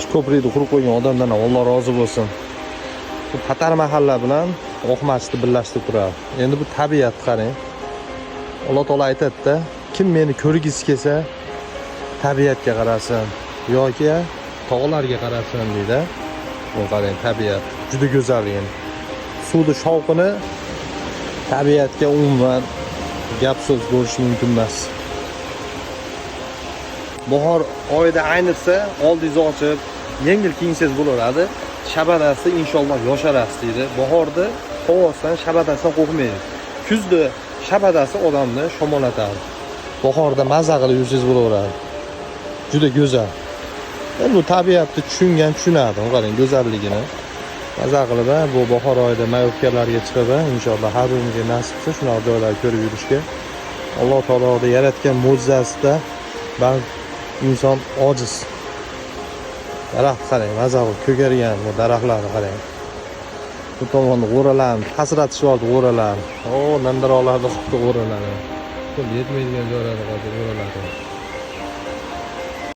Shu ko'prikni qurib qo'ygan odamdan ham Alloh rozi bo'lsin. Bu Tatar mahalla bilan Oq masjidni birlashtirib turadi. Endi bu tabiat, qarang. Alloh taolo aytadi-da, kim meni ko'rgisi kelsa, tabiatga qarasin yoki tog'larga qarasin deydi. Bu qarang, tabiat juda go'zal endi. Suvni shovqini tabiatga umuman gap so'z bo'lishi mumkin emas. Bahor oyida ayniqsa oldingizni ochib, yengil kiyinsangiz bo'laveradi. Shabadasi inshaalloh yosharasiz deydi. Bahorda havosidan, shabadasidan qo'rqmaydi. Kuzda shabadasi odamni shamollatadi. Bahorda maza qilib yursangiz bo'laveradi. Juda go'zal. Endi bu tabiatni tushungan tushunadi, qarang go'zalligini. Maza qilib, bu bahor oyida Mayorkalarga chiqib, inshaalloh har birimizga nasib qilsa shunaqa joylarni ko'rib yurishga. Alloh taoloni yaratgan mo'jizasida ba'zi inson ojiz. Daraxt qarang, maza qilib ko'kargan bu daraxtlarni qarang. Bu tomonda g'o'ralarni pasratishib g'o'ralarni. O, nandaroqlarda qoldi g'o'ralar. Qo'l yetmaydigan joylarda qoldi g'o'ralar.